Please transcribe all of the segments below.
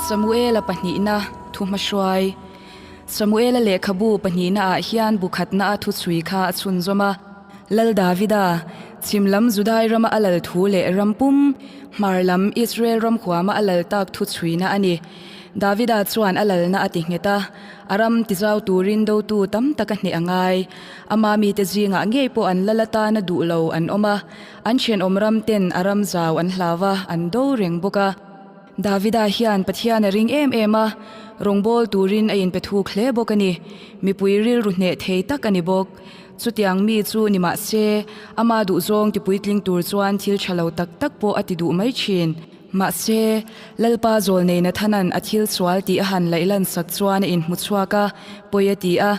Samuela pahnihna thuhmahruai. Samuela lehkhabu pahnihnaah hian bu khatna a thuchhui kha a chhunzawm a. Lal Davida, chhim lam Judai rama a lal thu leh ram pum, hmar lam Israel ram huama a lal tak thuchhuina a ni. Davida chuan a lalna a ti nghet a, a ram tizau turin dotu tam tak a hneh a ngai. Ama mite zingah ngei pawh an lal atana duh lo an awm a, an thenawm ram ten a ram zau an hlau a, an do reng bawk a. Davida hian Pathian a ring em em a, rawngbâwl turin a inpe thuk hle bawk a ni. Mipui rilru hneh thei tak a ni bawk. Chutiang mi chu ni mah se, ama duhzawng tipuitling tur chuan thil tha lo tak tak pawh a ti duh mai thin. Mahse, Lalpa zawlnei Nathana'n a thil sual tih a han laih lan sak chuan a inhmu chhuak a, pawi a ti a,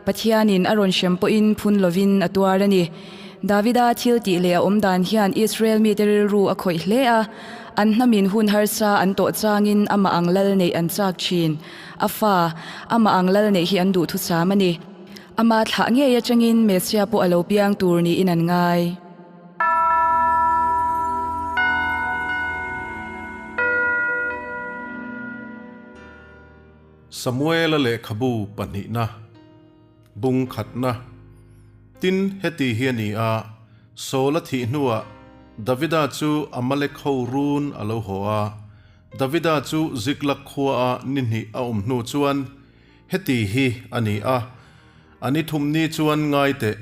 Pathianin a rawn hrem pawhin phun lovin a tuar a ni. Davida thil tih leh a awm dan hian Israel mite rilru a khawih hle a, an hnamin hun harsa an tawh changin amah ang lal neih an chak thin. A fa, amah ang lal neih hi an duhthusam a ni. Ama thlah ngei atangin Messia pawh a lo piang tur niin an ngai. Samuela lehkhabu pahnihna, bung khatna. Tin, heti hi a ni a, Saul a thih hnuah Davida chu Amalek ho run a lo haw a. Davida chu Ziklag khuaah ni hnih a awm hnu chuan heti hi a ni a, A ni thum ni chuan ngai teh,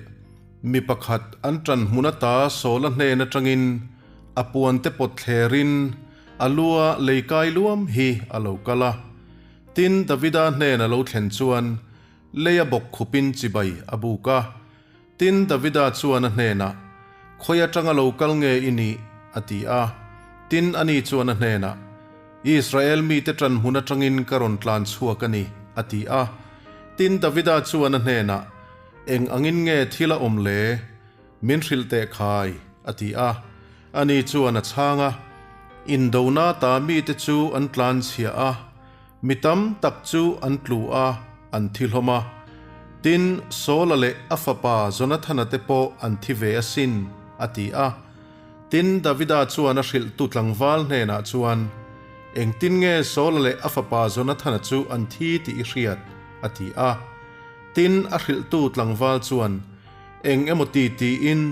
mi pakhat an ṭan hmun ata Saul-a hnen aṭangin a puante pawt thlerin a lua lei kai luam hi a lo kal a. Tin, Davida hnen a lo thlen chuan leia bawk khupin chibai a buk a. Tin, Davida chuan a hnenah, Khawi aṭanga lo kal nge i nih? a ti a. Tin, ani chuan a hnenah, Israel mite ṭan hmun aṭangin ka rawn tlan chhuak a ni, a ti a. Tin, Davida chuan a hnenah, Eng angin nge thil a awm le? Min hrilh teh khai, a ti a. Ani chuan a chhang a, Indona ta mite chu an tlan chhia a, mi tam tak chu an tlu a, an thi hlawm a. Tin, Saula leh a fapa Jonathana te pawh an thi ve asin, a ti a. Tin, Davida chuan a hrilhtu tlangval hnenah chuan, Engtin nge Saula leh a fapa Jonathana chu an thi tih i hriat? a ti a. Tin, a hrilhtu tlangval chuan, Eng emaw ti tiin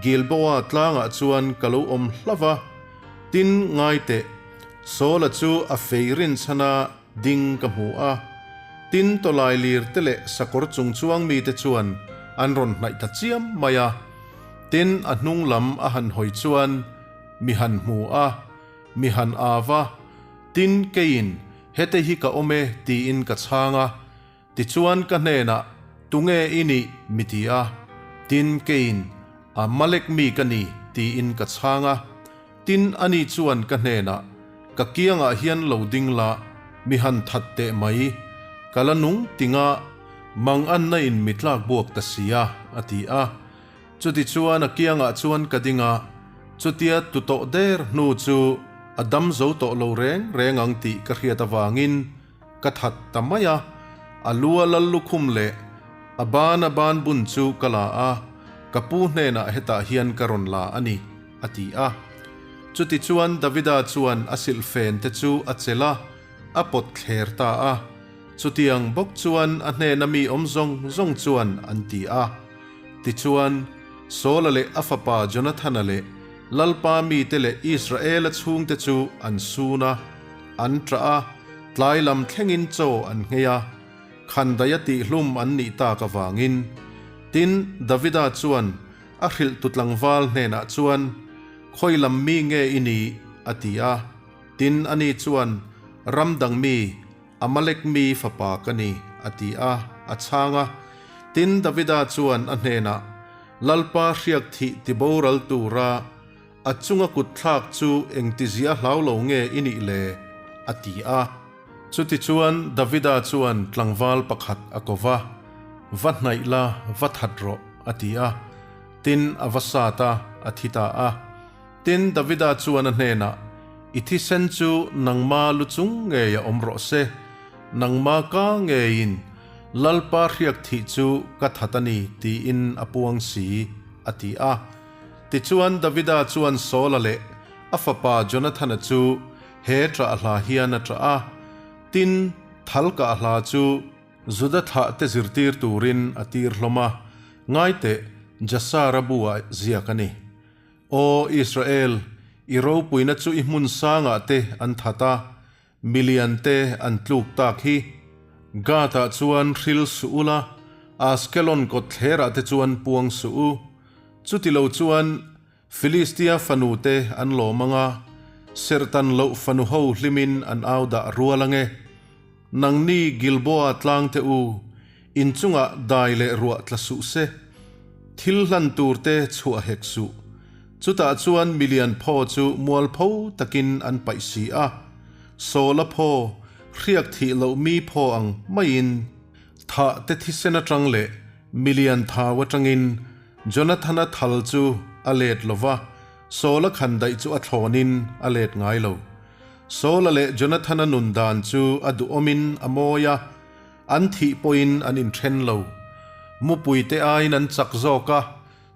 Gilboa tlangah chuan ka lo awm hlauh a, tin, ngai teh, Saula chu a fei rinchhana ding ka hmu a. Tin, tawlai lir te leh sakawr chung chuang mite chuan an rawn hnaih ta chiam mai a. Tin, a hnung lam a han hawi chuan mi han hmu a, mi han au a, Tin, keiin hete hi ka awm e tiin ka chhang a. Tichuan ka hnenah, Tunge i nih? mi ti a. Tin, keiin, Amalek mi ka ni, tiin ka chhang a. Tin, ani chuan ka hnenah, Ka kiangah hian lo ding la, mi han that teh mai. Ka la nung tinga mang anna in mi tlak buak ta si a, a ti a. Chutichuan a kiangah chuan ka ding a, chutia tu tawh der hnu chu a dam zo tawh lo reng reng ang tih ka hriat avangin ka that ta mai a, a lu a lal lukhum leh a ban a ban bun chu ka la a, ka pu hnenah hetah hian ka rawn la a ni, a ti a. Chutichuan Davida chuan a silhfen te chu a chelh a, a pawt thler ta a. Chutiang bawk chuan a hnena mi awm zawng zawng chuan an ti a. Tichuan, Saula leh a fapa Jonathana leh Lalpa mite leh Israela chhungte chu an sun a. An ṭah a, tlai lam thlengin chaw an nghei a, khandaih a tihhlum an nih tak avangin. Tin, Davida chuan a hrilhtu tlangval hnenah chuan, Khawi lam mi nge i nih? a ti a. Tin, ani chuan, Ram dang mi, Amalek mi fapa ka ni, a ti a, a chhang a. Tin, Davida chuan a hnenah, Lalpa hriak thih tiboral tura A chunga kut thlak chu engtizia hlau lo nge i nih le? a ti a. Chutichuan Davida chuan tlangval pakhat a ko va, Va hnaih la, va that rawh, a ti a. Tin, a va sat a, a thi ta a. Tin, Davida chuan a hnenah, I thisen chu nangma lu chung ngei a awm rawh se, nangma ka ngeiin Lalpa hriak thih chu ka that a ni, tiin a puang si, a ti a. Tichuan Davida chuan Saula leh a fapa Jonathana chu he ṭah hla hian a ṭah a. Tin, thal kah hla chu Juda thlah te zirtir turin a tir hlawm a, ngai teh, Jasara bu-ah ziak a ni. Aw Israel, i ropuina chu i hmun sangah te an that a, Milian te an tluk tak hi. Gath-ah chuan hril suh ula, Askelon kawtthlerah te chuan puang suh u. Chutilo chuan Filistia fanu te an lawm ang a, serhtan loh fanu ho hlimin an au dah rual ang e. Nangni Gilboa tlang te u, in chungah dai leh ruah tla suh se. Thil hlan tur te chhuah hek suh. Chutah chuan milian phaw chu mualpho takin an paih si a. Sawla phaw, hriak thih loh mi phaw ang maiin, thah te thisen atang leh milian thau atangin Jonathana thal chu a let lo va, Sawla khandaih chu a thlawnin a let ngai lo. Sawla leh Jonathana nun dan chu a duhawmin a mawi a, an thih pawhin an inthen lo. Mupuite aiin an chak zawk a,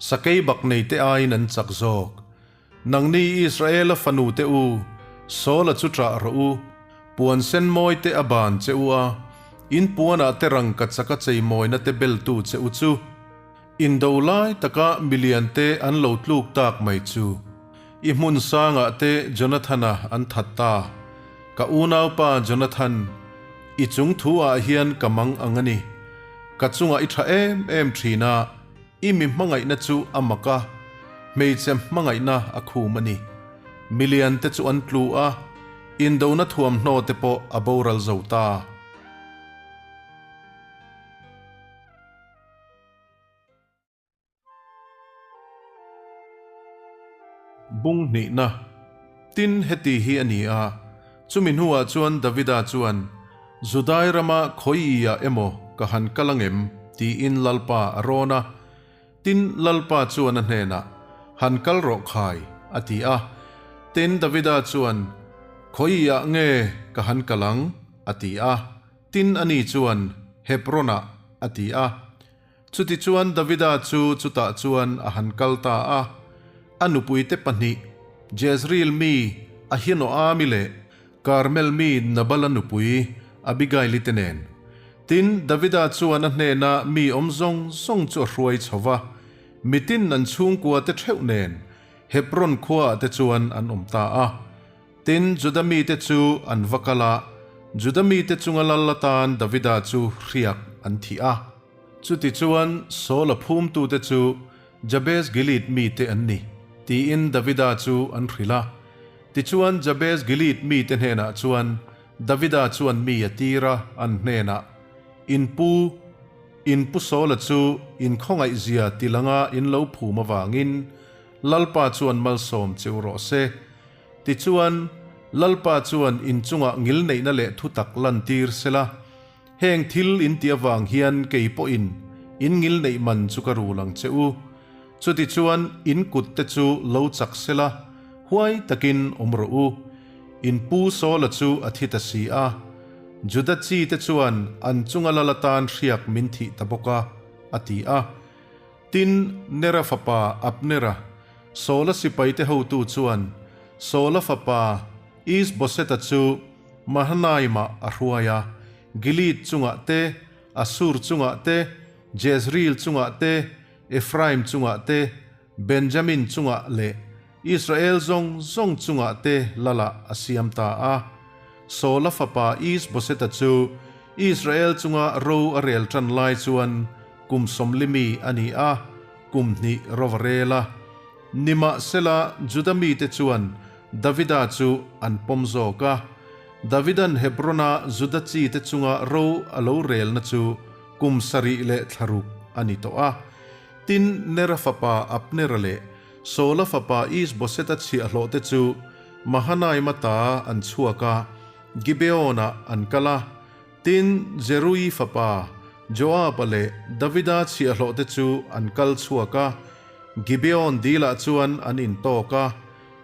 Sakei bak nei te aiin an chak zawk. Nangni Israela fanu te u, Saula chu ṭah rawh u. Puan sen mawi te a ban che u a, in puanah te rangka chaka cheimawina te beltu che u chu. Indo lai taka milian te an lo tluk tak mai chu. I hmun sangah te Jonathana an that ta. Ka unaupa Jonathan, i chung thu ah hian ka mang ang a ni. Ka chungah i ṭha em em ṭhin a. I mi hmangaihna chu a mak a, hmeichhe hmangaihna a khum a ni. Milian te chu an tlu a, indona thuamhnaw te pawh a boral zo ta. Bung hnihna Tin, heti hi a ni a, chumi hnuah chuan Davida chuan, Judai rama khawiiah emaw ka han kal angem? tiin Lalpa a rawn a. Tin, Lalpa chuan a hnenah, Han kal rawh khai, a ti a. Tin, Davida chuan, Khawiiah nge ka han kal ang? a ti a. Tin, ani chuan, Hebron-ah, a ti a. Chutichuan Davida chu chutah chuan a han kal ta a, a nupuite pahnih, Jezreel mi Ahinoami leh Karmel mi Nabala nupui Abigaili te nen. Tin, Davida chuan a hnena mi awm zawng zawng chu a hruai chho va, mitin an chhungkua te theuh nen Hebron khuaah te chuan an awm ta a. Tin, Juda mite chu an va kal a, Juda mite chunga lal atan Davida chu hriak an thih a. Chutichuan, Saula phumtute chu Jabez Gilead mite an ni, tiin Davida chu an hrilh a. Tichuan, Jabez Gilead mite hnenah chuan Davida chuan mi a tir a, an hnenah, In pu, in pu Saula chu in khawngaihzia tilanga in lo phum avangin Lalpa chuan malsawm che u rawh se. Tichuan, Lalpa chuan in chungah ngilneihna leh thutak lantir sela, heng thil in tih avang hian kei pawhin in ngilneih man chu ka rul ang che u. Chutichuan, in kut te chu lo chak sela, huai takin awm rawh u. In pu Saula chu a thi ta si a, Juda chi te chuan an chunga lal atan hriak min thih ta bawk a, a ti a. Tin, Nera fapa Abnera, Saula sipaite hotu chuan Saula fapa Is-boseta chu Mahanaimah a hruai a, Gilead chungah te, Asur chungah te, Jezreel chungah te, Ephraim chungah te, Benjamin chungah leh Israel zawng zawng chungah te lalah a siam ta a. Saula fapa Is-boseta chu Israel chunga ro a rel tan lai chuan kum sawmlimi a ni a, kum hnih ro va rel a. Nimahsela, Juda mite chuan Davida chu an pawm zawk a. Davida'n Hebron-a Juda chite chunga ro a lo relna chu kum sarih leh thlaruk a ni tawh a. Tin, Nera fapa Abnera leh Saula fapa Is-boseta chhiahhlawhte chu Mahanaim ata an chhuak a, Gibeon-ah an kal a. Tin, Zeruii fapa Joab-a leh Davida chhiahhlawhte chu an kal chhuak a, Gibeon dilah chuan an intawk a.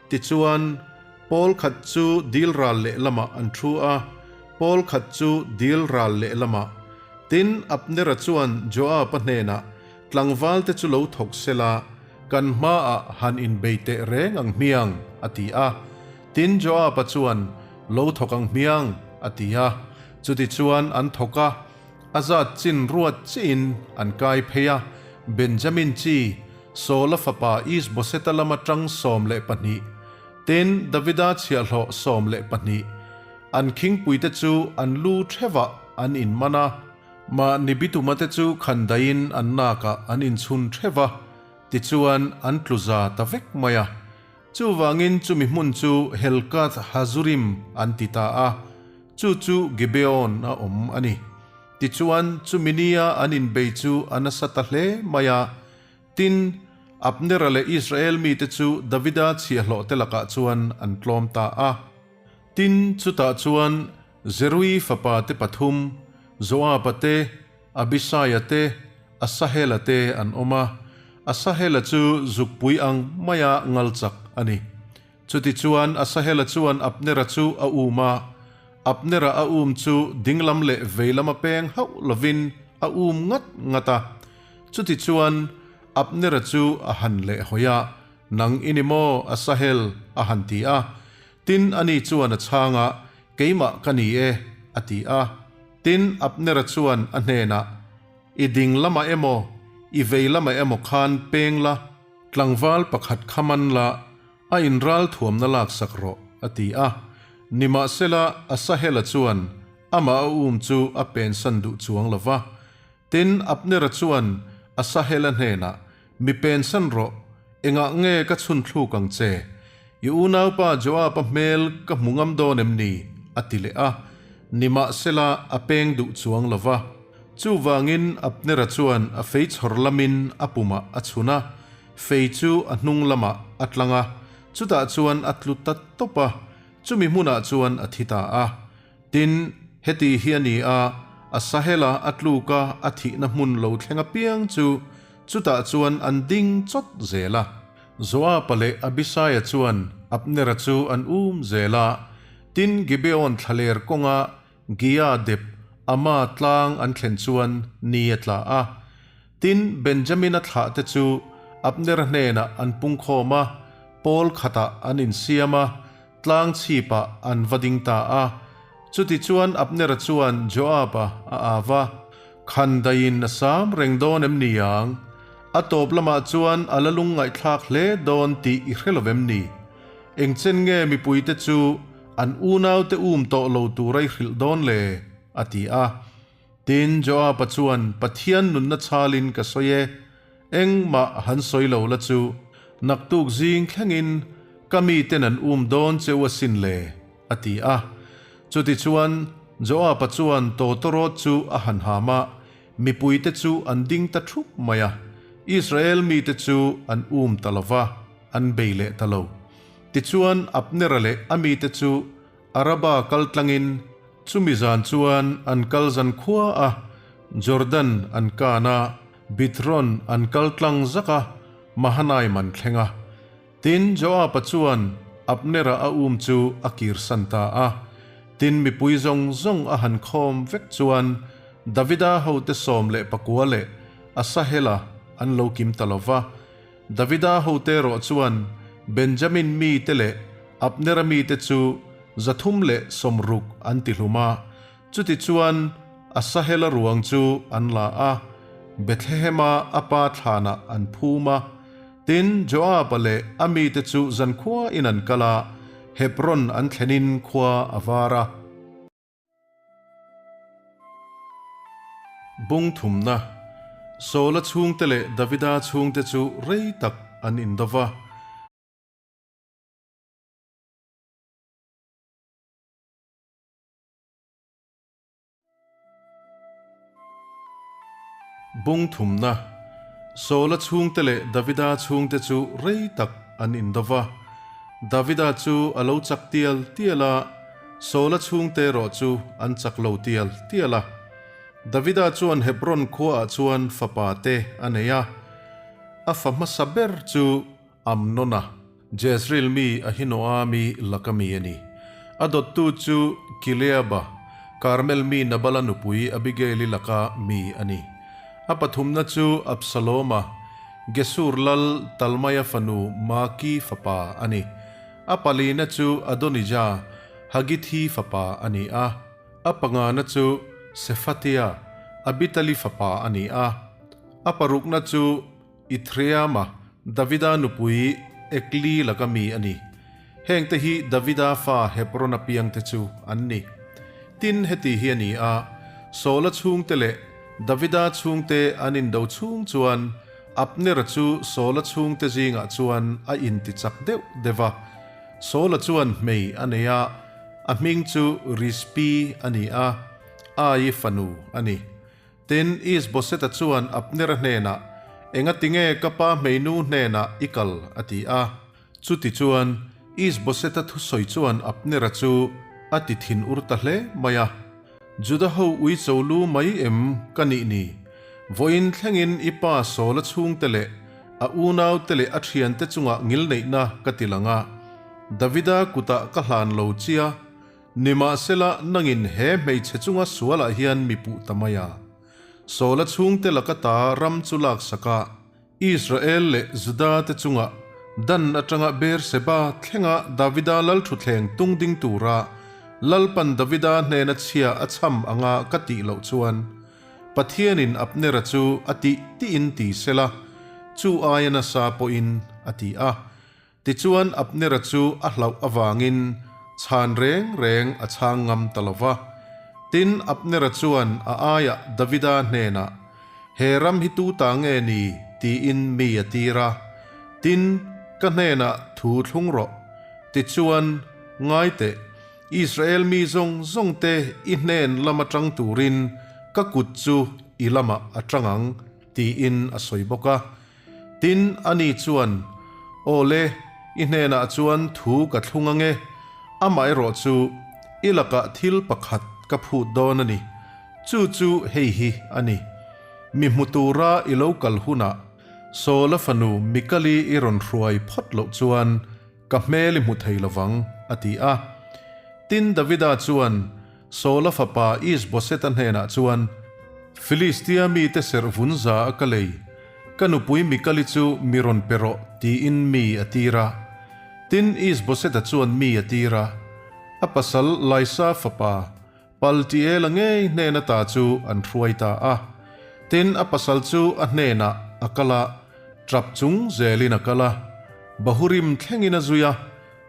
Tichuan, pawl khat chu dil ral lehlamah an thu a, pawl khat chu dil ral lehlamah. Tin, Abnera chuan Joab-a hnenah, Tlangvalte chu lo thawk sela, kan hmaah han inbei teh reng ang hmiang, a ti a. Tin, Joab-a chuan, Lo thawk ang hmiang, a ti a. Chutichuan an thawk a, a zat chin ruat chiin an kai phei a, Benjamin chi, Saula fapa Ishboseta lama tang 12, tin Davida chhiahhlawh 12, an khingpuite chu an lu thevah an inman a. Mahni bitumate chu khandaiin an nakah an inchhun theva, tichuan an tlu za ta vek mai a. Chuvangin chumi hmun chu Helkath Hazurim an ti ta a, chu chu Gibeon a awm a ni. Tichuan chumi nia an inbei chu a nasa ta hle mai a. Tin, Abnera leh Israel mite chu Davida chhiahhlawhte lakah chuan an tlawm ta a. Tin, chutah chuan Zerui fapa te pathum, Joaba te, Abisaia te, Asahela te an awm a. Asahela chu zukpui ang maia ngal chak a ni. Chutichuan Asahela chuan Abnera chu a um a, Abnera a um chu dinglam leh veilam a peng hauh lovin a um ngat ngat a. Chutichuan Abnera chu a han leh hawi a, Nang i ni maw, Asahel? a han ti a. Tin, ani chuan a chhang a, Keimah ka ni e, a ti a. Tin, Abnera chuan a hnenah, I ding lamah emaw, i vei lamah emaw khan peng la, tlangval pakhat kha man la, a inral thuamna laksak rawh, a ti a. Nimahsela, Asahela chuan amah a um chu a pensan duh chuang lo va. Tin, Abnera chuan Asahela hnenah, Mi pensan rawh, engah nge ka chhun thluk ang che? I unaupa Joab-a hmel ka hmu ngam dawn em ni? a ti leh a. Nimahsela, a peng duh chuang lo va. Chuvangin Abnera chuan a fei chhawr lamin a pumah a chhun a, fei chu a hnung lamah a tlang a, chutah chuan a tlu ta tawp a, chumi hmunah chuan a thi ta a. Tin, heti hi a ni a, Asahela a tluk a, a thihna hmun lo thleng apiang chu chutah chuan an ding chawt zel a. Joaba leh Abisaia chuan Abnera chu an um zel a, tin Gibeon thlaler kawnga Gia dep Ama tlang an thlen chuan ni a tla a. Tin, Benjamina thlahte chu Abnera hnenah an pungkhawm a, pawl khatah an insiam a, tlang chhipah an va ding ta a. Chutichuan Abnera chuan Joaba a av a, Khandaiin a sam reng dawn em ni ang? A tawp lamah chuan a la lungngaihthlak hle dawn tih i hre lo vem ni? Engchen nge mipuite chu an unaute um tawh lo tura i hrilh dawn le? a ti a. Tin, Joaba chuan, Pathian nunna chhalin ka sawi e, engmah han sawi lo la chu, naktuk zing thlengin ka miten an um dawn che u asin le, a ti a. Chutichuan, Joaba chuan tawtawrawt chu a han ham a, mipuite chu an ding ta thup mai a, Israel mite chu an um ta lo va, an bei leh ta lo. Tichuan, Abnera leh a mite chu Araba kal tlangin chumi zan chuan an kal zan khua a, Jordan an kan a, Bithron an kal tlang zak a, Mahanaim an thleng a. Tin, Joaba chuan Abnera a um chu a kirsan ta a. Tin, mipui zawng zawng a han khawm vek chuan Davida hote 19 leh Asahela an lo kim ta lo va. Davida hote erawh chuan Benjamin mite leh Abnera mite chu 360 an ti hlum a, chutichuan Asahela ruang chu an la a, Bethlehema a pa thlanah an phum a. Tin, Joaba leh a mite chu zankhuain an kal a, Hebron an thlenin khua a var a. Bung thumna, Saula chhungte leh Davida chhungte chu rei tak an indo va. Bung thumna, Saula chhungte leh Davida chhungte chu rei tak an indo va. Davida chu a lo chak tial tial a, Saula chhungte erawh chu an chak lo tial tial a. Davida chuan Hebron khuaah chuan fapa te a nei a, a fa hmasa ber chu Amnona, Jezreel mi Ahinoami laka mi a ni. A dawttu chu Kileaba, Karmel mi Nabala nupui Abigaili laka mi a ni. A pathumna chu Absaloma, Gesur lal Talmaia fanu Maki fapa a ni. A palina chu Adonija, Hagithi fapa a ni a. A pangana chu Sephatia, Abitali fapa a ni a. A parukna chu Ithreama, Davida nupui Ekli laka mi a ni. Hengte hi Davida fa Hebrona piangte chu an ni. Tin, heti hi a ni a, Saula chhungte leh Davida chhungte an indo chhung chuan Abnera chu Saula chhungte zingah chuan a intichak deuh deuh va. Saula chuan hmei a nei a, a hming chu Rizpi a ni a, Ai fanu a ni. Tin, Is-boseta chuan Abnera hnenah, Engatinge ka pa hmeinu hnenah i kal? a ti a. Chutichuan, Is-boseta thusawi chuan Abnera chu a ti thinur ta hle mai a. Juda ho uicho lu mai em ka nih ni? Vawiin thlengin i pa Saula chhungte leh a unaute leh a thiante chungah ngilneihna ka ti lang a, Davida kutah ka hlan lo chia, nimahsela nangin he hmeichhe chunga sualah hian mi puh ta mai a. Saula chhungte laka ta ram chu laksak a, Israel leh Juda te chungah Dan atanga Beer-seba thlenga Davida lalthutthleng tung ding tura Lalpan Davida hnena chhia a chham anga ka tih loh chuan Pathianin Abnera chu a tih tiin ti sela, chu aia nasa pawhin a ti a. Tichuan Abnera chu a hlauh avangin chhan reng reng a chhang ngam ta lo va. Tin, Abnera chuan a aiah Davida hnenah, He ram hi tu ta nge ni? tiin mi a tir a. Tin, ka hnenah thu thlung rawh. Tichuan, ngai teh, Israel mi zawng zawngte i hnen lam atang turin ka kut chu i lamah a tang ang, tiin a sawi bawk a. Tin, ani chuan, Aw le, i hnenah chuan thu ka thlung ange, amaherawh chu i lakah thil pakhat ka phut dawn a ni, chu chu hei hi a ni, Mi hmu tura i lo kal hunah Saula fanu Mikali i rawn hruai phawt loh chuan ka hmel i hmu thei lovang, a ti a. Tin, Davida chuan Saula fapa Is-boseta hnenah chuan, Filistia mite serh vun za a ka lei, ka nupui Mikali chu mi rawn pe rawh, tiin mi a tir a. Tin, Is-boseta chuan mi a tir a, a pasal Laisa fapa Paltiela ngei hnen ata chu an hruai ta a. Tin, a pasal chu a hnenah a kal a, tap chung zelin a kal a, Bahurim thlengin a zui a.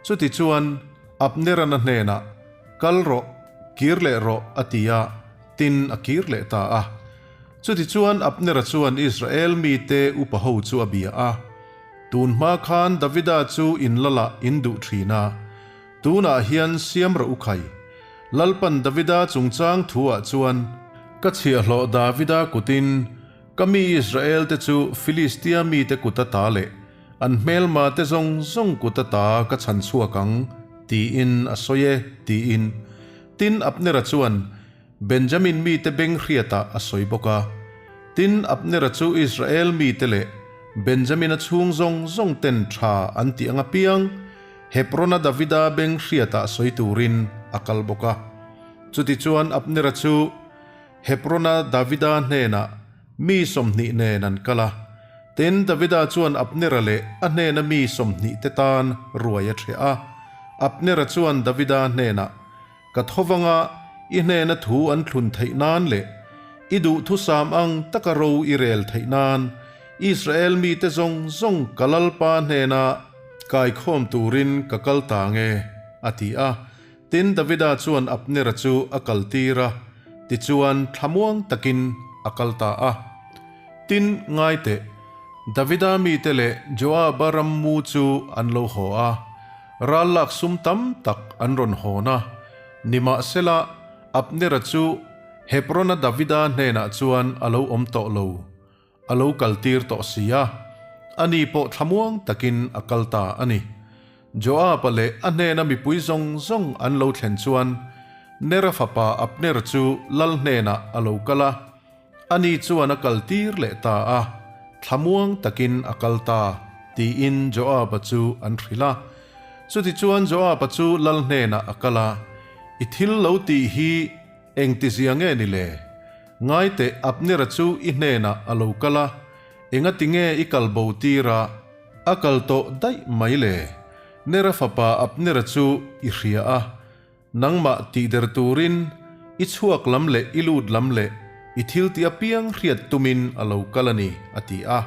Chutichuan, Abneran a hnenah, Kal rawh, kir leh rawh, a ti a, tin, a kir leh ta a. Chutichuan, Abnera chuan Israel mite upa ho chu a bia a, Tun hma khan Davida chu in lalah in duh thin a, tunah hian siam rawh u khai. Lalpan Davida chungchang thuah chuan, Ka chhiahhlawh Davida kutin ka mi Israel-te chu Filistia mite kut ata leh An hmelma te zawng zawng kut ata ka chhan chhuak ang, tiin a sawi e, tiin. Tin, Abnera chuan Benjamin mite beng hriatah a sawi bawk a. Tin, Abnera chu Israel mite leh Benjamina chhung zawng zawng ten tha an tih ang apiang, Hebrona Davida beng hriatah sawi turin a kal bawk a. Chutichuan Abnera chu Hebrona Davida hnenah mi 20 nen an kal a. Tin, Davida chuan Abnera leh a hnena mi 20 te tan ruai a ṭheh a. Abnera chuan Davida hnenah, Ka thovanga i hnena thu an thlun theih nan leh i duhthusam ang taka ro i rel theih nan Israel mite zawng zawng ka Lalpa hnena kaikhawm turin ka kal ta nge, a ti a. Tin, Davida chuan Abnera chu a kaltir a, tichuan thlamuang takin a kal ta a. Tin, ngai teh, Davida mite leh Joaba rammu chu an lo haw a, ral lak sum tam tak an rawn hawn a. Nimahsela, Abnera chu Hebrona Davida hnenah chuan a lo awm tawh lo. A lo kaltir tawh si a, ani pawh thlamuang takin a kal ta a ni. Joab-a leh a hnena mipui zawng zawng an lo thlen chuan Nera fapa Abner chu lal hnenah a lo kal a, ani chuan a kaltir leh ta a, thlamuang takin a kal ta, tiin Joab-a chu an hrilh a. Chutichuan Joab-a chu lal hnenah a kal a, I thil lo tih hi Engtizia nge ni le? Ngai teh, Abnera chu i hnenah a lo kal a, engati nge i kal bo tir a, a kal tawh daih mai le? Nera fapa Abnera chu i hria a, nangmah tihder turin I chhuak lam leh i lut lam leh i thil tih apiang hriat tumin a lo kal a ni, a ti a.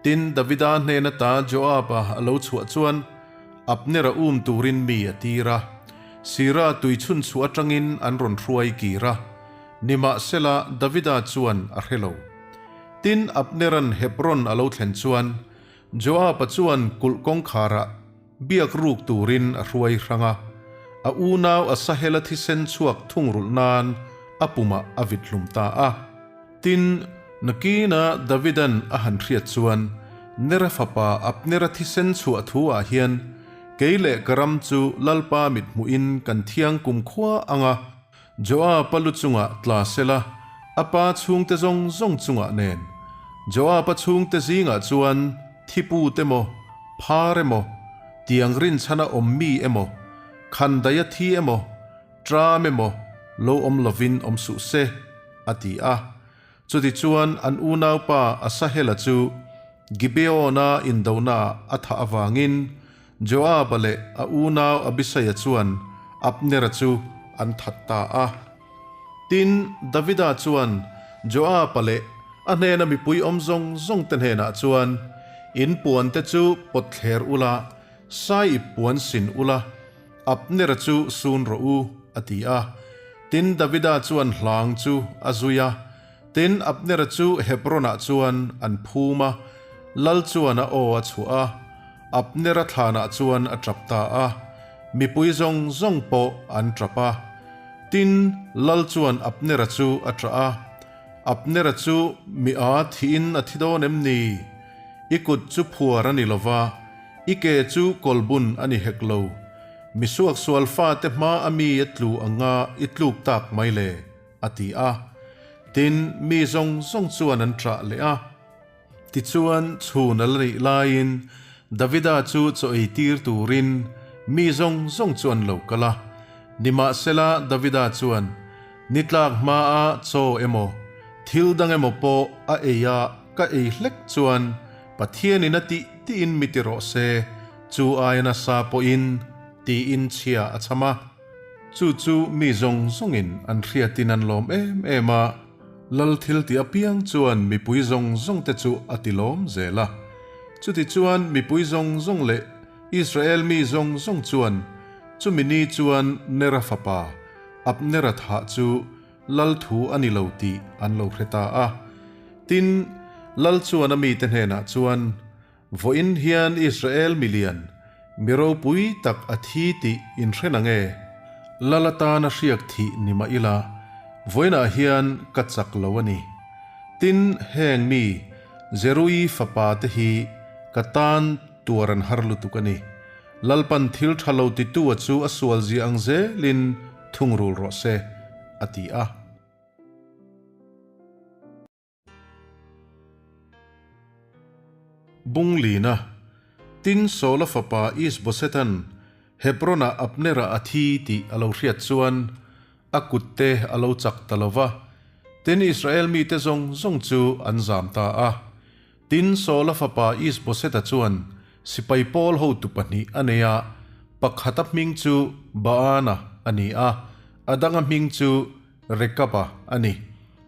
Tin, Davida hnen ata Joab-a a lo chhuah chuan Abner-a um turin mi a tir a. Sira tui chhun chhuah atangin an rawn hruai kir a. Nimahsela, Davida chuan a hre lo. Tin, Abner-a'n Hebron a lo thlen chuan Joab-a chuan kulh kawngkharah biak ruk turin a hruai hrang a, a unau Asahela thisen chhuak thungrulh nan a pumah a vit hlum ta a. Tin, nakina Davidan a han hriat chuan, Nera fapa Abnera thisen chhuah thu ah hian kei leh ka ram chu Lalpa mit hmuhin kan thiang kumkhua ang a, Joab-a lu chungah tla sela, a pa chhungte zawng zawng chungah nen. Joab-a chhungte zingah chuan thiput emaw, phar emaw, tiang rinchhana awm mi emaw, khandaia thi emaw, tram emaw lo awm lovin awm suh se, a ti a. Chutichuan an unaupa Asahela chu Gibeon-a indonaah a thah avangin Joab-a leh a unau Abisaia chuan Abnera chu an that ta a. Tin, Davida chuan Joab-a leh a hnena mipui awm zawng zawngte hnenah chuan, In puante chu pawt thler ula, sai ip puan sin ula, Abnera chu sun rawh u, a ti a. Tin, Davida chuan hlang chu a zui a. Tin, Abnera chu Hebron-ah chuan an phum a, lal chuan a aw a chhuah a, Abnera thlanah chuan a tap ta a, mipui zawng zawng pawh an tap a. Tin, lal chuan Abnera chu a ṭah a, Abnera chu mi a thiin a thi dawn em ni? I kut chu phuar a ni lo va, i ke chu kawlbun a ni hek lo. Mi suaksual fate hma a mi a tlu anga i tluk tak mai le, a ti a. Tin, mi zawng zawng chuan an ṭah leh a. Tichuan, chhun a la nih laiin Davida chu chaw ei tir turin mi zawng zawng chu an lo kal a. Nimahsela, Davida chuan, Ni tlak hmaa chaw emaw, thil dang emaw pawh a ei a ka ei hlek chuan Pathianin a tih tiin mi ti rawh se, chu aia nasa pawhin, tiin chhia a chham a. Chu chu mi zawng zawngin an hriatin an lawm em em a, Lal thil tih apiang chuan mipui zawng zawngte chu a ti lawm zel a. Chutichuan mipui zawng zawng leh Israel mi zawng zawng chuan chumi ni chuan Nera fapa Abnera thah chu Lal thu a ni lo tih an lo hre ta a. Tin, Lal chuan a mite hnenah chuan, Vawiin hian Israel milian, mi ropui tak a thi tih in hre na nge? Lal atana hriak thih ni mah ila, vawiinah hian ka chak lo a ni. Tin, heng mi, Zeruii fapa te hi ka tan tuar an har lutuk a ni. Lalpan thil tha lo titua chu a sual zia ang zelin thungrul rawh se, a ti a. Bunglina, Tin Saula fapa Isbosethan Hebron-ah Abner-a a thi tih a lo hriat chuan a kutte a lo chak ta lo va, tin Israel mite zawng zawng chu an zam ta a. Tin Saula fapa Isboseta chuan sipai pawl hotu pahnih a nei a, pakhata hming chu Baana a ni a, a danga hming chu Rekaba a ni.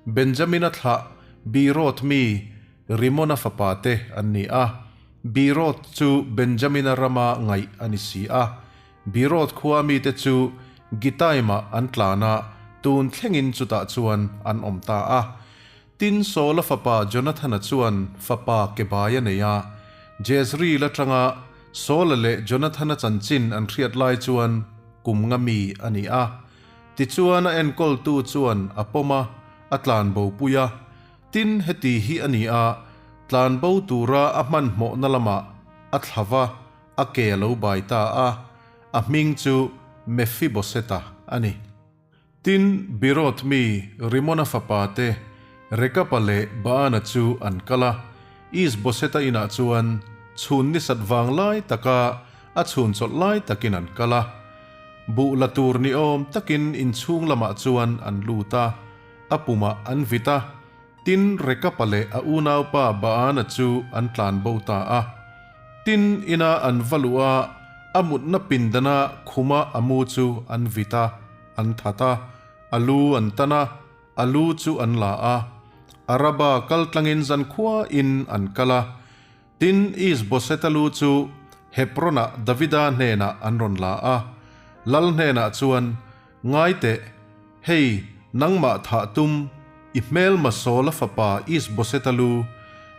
Benjamina thlah Beeroth mi Rimona fapa te an ni a. Beeroth chu Benjamina rama ngaih a ni si a. Beeroth khua mite chu Gitaimah an tlan a, tun thlengin chutah chuan an awm ta a. Tin, Saula fapa Jonathana chuan fapa kebai a nei a. Jezreel atanga Saula leh Jonathana chanchin an hriat lai chuan kum nga mi a ni a. Tichuan a enkawltu chuan a pawm a, a tlanbo pui a. Tin, heti hi a ni a, tlanbo tura a hmanhmawhna lamah a thla va, a ke a lo bai ta a, a hming chu Mephiboseta a ni. Tin, Beeroth mi Rimona fapa te Rekapa leh Baana chu an kal a, Isboseta inah chuan chhun ni sat vang lai taka a chhun chawlh lai takin an kal a. Buh la tur ni awm takin inchhung lamah chuan an lut a, a pumah an vit a, tin Rekapa leh a unaupa Baana chu an tlan bo ta a. Tin, ina an va luh a, a mutna pindana khuma a mu chu an vit a, an that a. A lu an tan a, a lu chu an la a. Araba kal tlangin zankhua in an kal a. Tin, Is-boset-a lu chu Hebron-ah Davida hnenah an rawn la a. Lal hnenah chuan, Ngai teh, hei, nangmah thah tum, i hmelma Saula fapa Is-boset-a lu,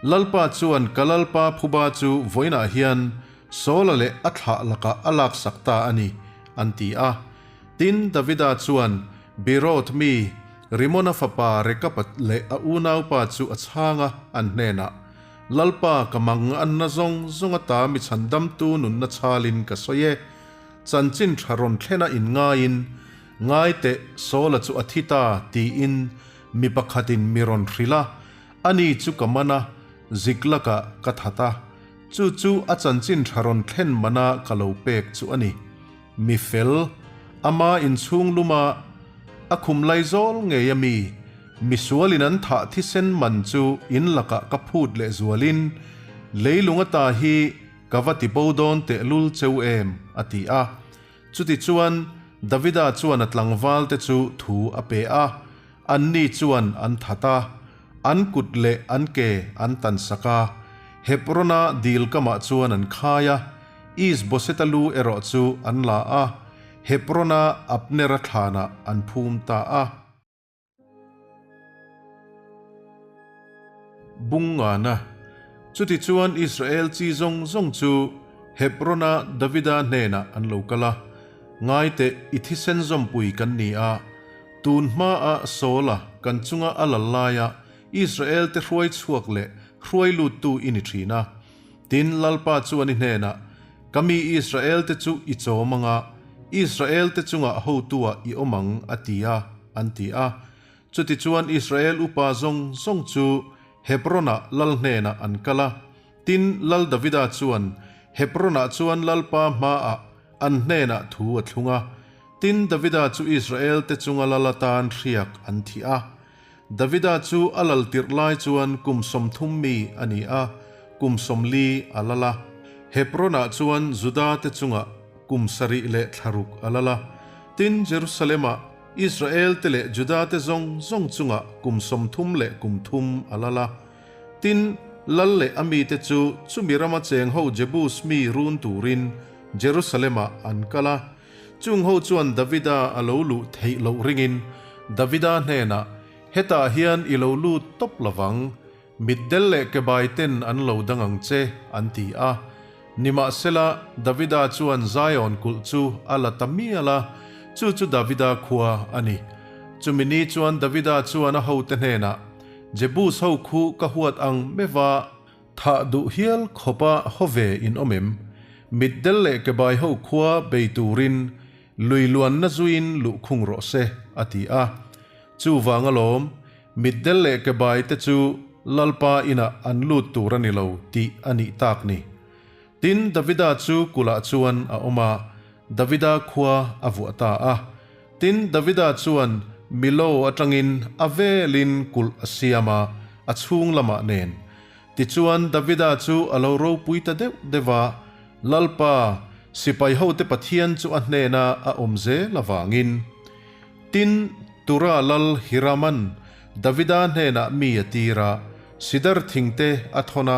Lalpa chuan ka Lalpa phuba chu vawiinah hian Saula leh a thlah lakah a laksak ta a ni, an ti a. Tin, Davida chuan Beeroth mi Rimona fapa Rekapa leh a unaupa chu a chhang a, an hnenah, Lalpa, ka mang anna zawng zawng ata mi chhandamtu nunna chhalin ka sawi e. Chanchin tha rawn thlena inngaiin, Ngai teh, Saula chu a thi ta, tiin mi pakhatin mi rawn hrilh a, ani chu ka man a, Ziklakah ka that a. Chu chu a chanchin tha rawn thlen mana ka lo pek chu a ni. Mi fel, ama inchhung luma a khum lai zawl ngei a mi, misualin an thah thisen man chu in lakah ka phut leh zualin, leilung ata hi ka va ti bo dawn tehlul cheu em? a ti a. Chutichuan, Davida chuan a tlangvalte chu thu a pe a, anni chuan an that a, an kut leh an ke an tansak a, Hebrona dil kamah chuan an khai a, Is-boseta lu erawh chu an la a, Hebrona Abnera thlanah an phum ta a. Bungngana. Chutichuan Israel chi zawng zawng chu Hebron-a Davida hnenah an lo kal a, Ngai teh, i thisen zawmpui kan ni a, tun hmaah Saula kan chunga a lal laia Israel-te hruai chhuak leh hruai luttu i ni thin a. Tin, Lalpa chuan i hnenah, Ka mi Israel-te chu i chawm ang a, Israel-te chungah hotu-ah i awm ang, a ti a, an ti a. Chutichuan Israel upa zawng zawng chu Hebron-ah lal hnenah an kal a. Tin, Lal Davida chuan Hebron-ah chuan Lalpa hmaah an hnenah thu a thlung a. Tin, Davida chu Israel-te chunga lal atan hriak an thih a. Davida chu a lal tirh lai chuan kum 30 mi a ni a, kum 40 a lal a. Hebron-ah chuan Juda-te chungah kum sarih leh thlaruk a lal a. Tin, Jerusalem-ah Israel-te leh Juda-te zawng zawng chungah kum 30 leh kum thum a lal a. Tin, lal leh a mite chu chumi rama cheng ho Jebus mi run turin Jerusalem-ah an kal a. Chung ho chuan Davida a lo luh theih loh ringin Davida hnenah, Hetah hian i lo lut tawp lovang, mitdel leh kebai ten an lo dang ang che, an ti a. Nimahsela, Davida chuan Zion kulh chu a la ta mial a, chu chu Davida khua a ni. Chumi ni chuan Davida chuan a hote hnenah, Jebus ho khu ka huat ang meva, Thah duh hial khawpa haw ve in awm em? Mitdel leh kebai ho khua bei turin lui luanna zuiin luhkhung rawh se, a ti a. Chuvang alawm, mitdel leh kebai te chu Lalpa inah an lut tur a ni lo tih a nih tak ni. Tin, Davida chu kulhah chuan a awm a, Davida khua a vuah ta a. Tin, Davida chuan Milo atangin a velin kulh a siam a, a chhung lamah nen. Tichuan, Davida chu a lo ropui ta deuh deuh a, Lalpa, sipaihote Pathian chu a hnena a awm zel avangin. Tin, Tura lal Hiraman Davida hnenah mi a tir a, sidar thingte a thawn a,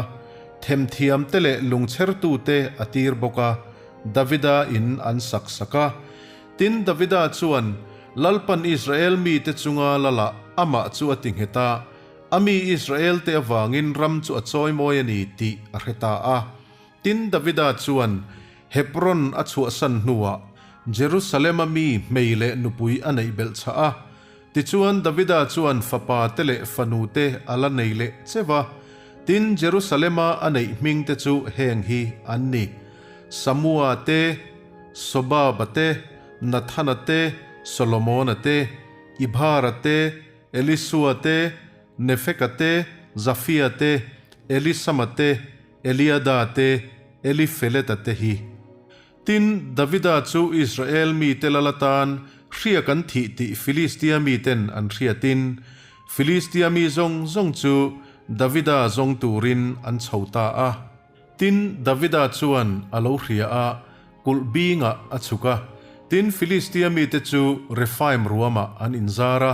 themthiamte leh lungchhertute a tir bawk a, Davida in an sak sak a. Tin, Davida chuan Lalpan Israel mite chunga lalah amah chu a ti nghet a, a mi Israelte avangin ram chu a chawimawi a ni tih a hre ta a. Tin, Davida chuan Hebron a chhuahsan hnuah Jerusalema mi hmei leh nupui a neih belh chhah a. Tichuan, Davida chuan fapa te leh fanu te a la nei leh cheu a. Tin, Jerusalema a neih hmingte chu heng hi an ni, Samua te, Sobaba te, Nathana te, Solomona te, Ibhara te, Elisua te, Nefeka te, Zafia te, Elisama te, Eliada te, Elifeleta te hi. Tin, Davida chu Israel mite lal atan hriak an thih tih Filistia miten an hriatin, Filistia mi zawng zawng chu Davida zawng turin an chho ta a. Tin, Davida chuan a lo hria a, kulh bingah a chhuk a. Tin, Filistia mite chu Refaim ruamah an inzar a.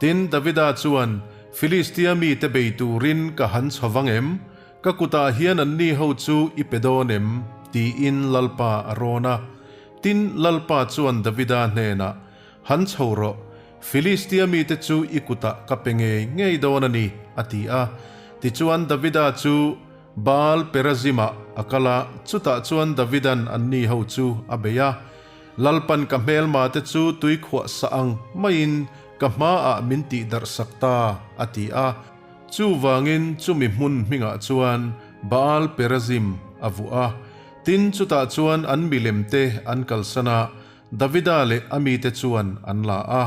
Tin, Davida chuan, Filistia mite bei turin ka han chho vang em? Ka kutah hian anni ho chu i pe dawn em? tiin Lalpa a rawn a. Tin, Lalpa chuan Davida hnenah, Han chho rawh, Filistia mite chu i kutah ka pe ngei ngei dawn a ni, a ti a. Tichuan Davida chu Baal Perazimah a kal a, chutah chuan Davidan anni ho chu a bei a. Lalpan ka hmelmate chu tui khuah sah ang maiin ka hmaah min tihdarh sak ta, a ti a. Chuvangin chumi hmun hmingah chuan Baal Perazim a vuah a. Tin, chutah chuan an milemte an kalsan a, Davida leh a mite chuan an la a.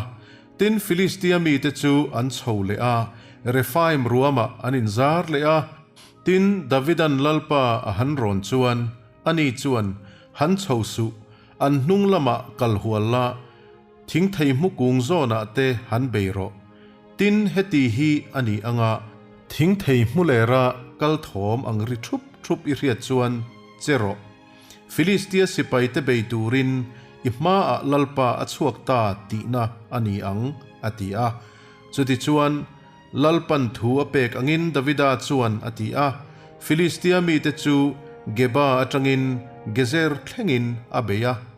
Tin, Filistia mite chu an chho leh a, Refaim ruamah an inzar leh a. Tin, Davidan Lalpa a han rawn chuan, ani chuan, Han chho suh, an hnung lamah kal hual la, thingthei hmu kung zawnah te han bei rawh. Tin, heti hi a ni anga, thingthei hmu lera kal thawm ang ri thup thup i hriat chuan che rawh. Filistia sipaite bei turin i hmaah Lalpa a chhuak ta tihna a ni ang, a ti a. Chutichuan, Lalpan thu a pek angin Davida chuan a ti a, Filistia mite chu Geba atangin Gezer thlengin a bei a.